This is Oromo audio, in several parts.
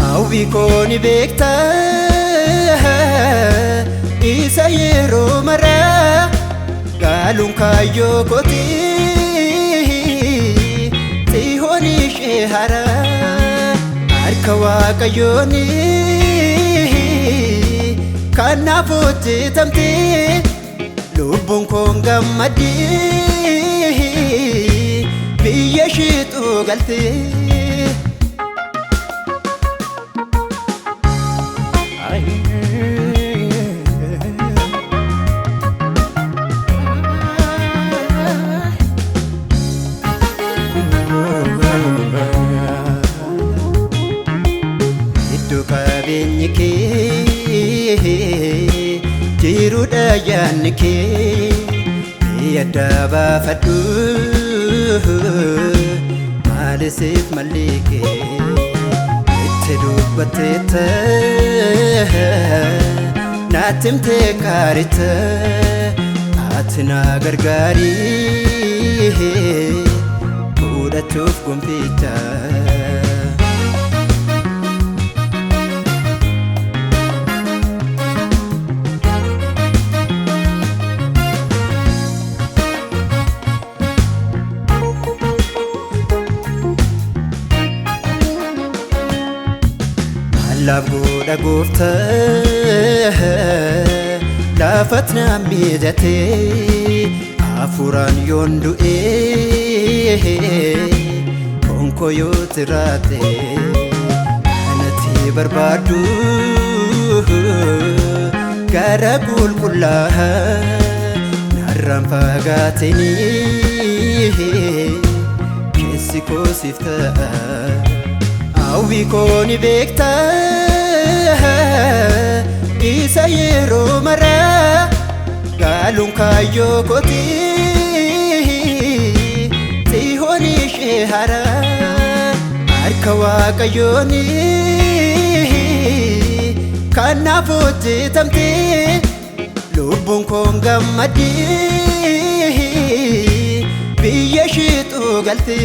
Hawwi koo ni beekta isa yeroo maraa gaaluun kaayyoo kooti xihoon ishee haraa harka waaqayyooni kanaaf hojjetamte lubbuun koon gammaddi biyya isheetu galte. Iddoo qabeenyi kee jiruudha yaadni kee biyya adda baafadhu maalisiif malli kee itti dubbatteetta naatti himtee kaarita ati na gargaari fuudhachuuf gonficha. Mallaaf godha gooftaa lafat na mijatee hafuuraan yoon du'ee foon yoo xiraate kanatti barbaaddu gara qulqullaa'aa narraan fagaatinii keessi koo siif ta'a. Hawwi koo ni beekta isa yeroo maraa gaaluun kaayyoo kooti xihoon ishee haraa harka waaqayyooni kanaaf hojjetamte lubbuun koon gammaddi biyya isheetu galte.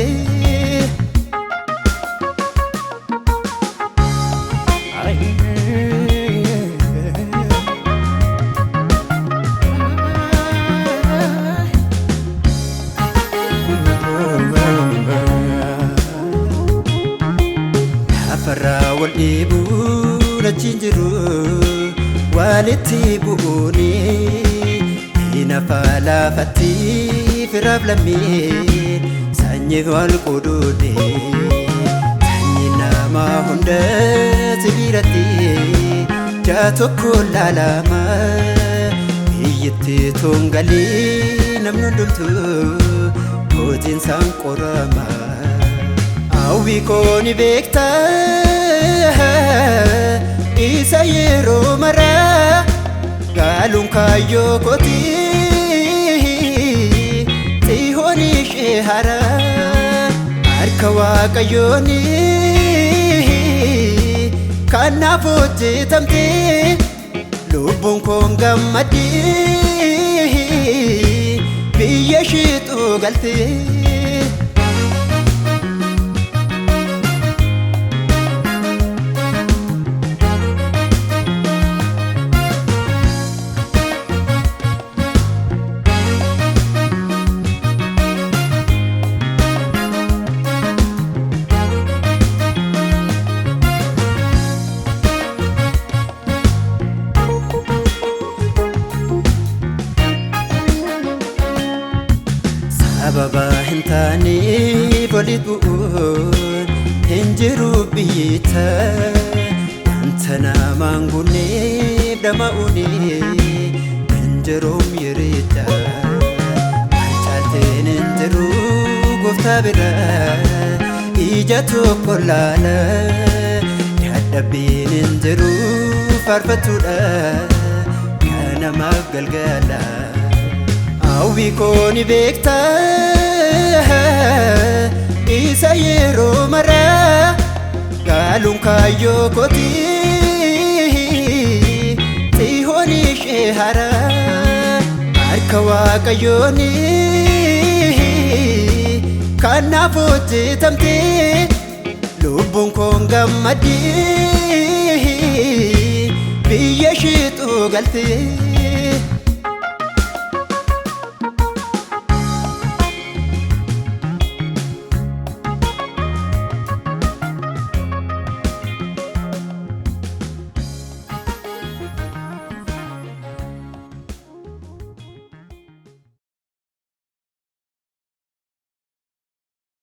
Lafarraa wal dhiibuun achiin jiru walitti bu'uuni hinafaa lafatti firaaf lammiin sanyii wal qooduuni sanyii nama hunda sibiiratti jaa tokko laalama biyyatti toongalee namni hundumtu hojiin isaan qorama. Hawwi koo ni beekta isa yeroo maraa gaaluun kaayyoo kooti xihoon ishee haraa harka waaqayyooni kanaaf hojjetamte lubbuun koon gammaddi biyya isheetu galte. Sababa hin taaneef walitti bu'uun hin jiru biyyitta wanta namaan guunneef dhama'uun hin jiruum yerecha maal caalteen hin jiru gooftaa bira ija tokko laala dadhabbiin hin jiru faarfattuudha kanamaaf galgala. Hawwi koo ni beekta isa yeroo maraa Gaaluun kaayyoo kooti, xihoon ishee hara harka Waaqayyooni kanaaf hojjetamte. Lubbuun koon gammaddi biyya isheetu galte.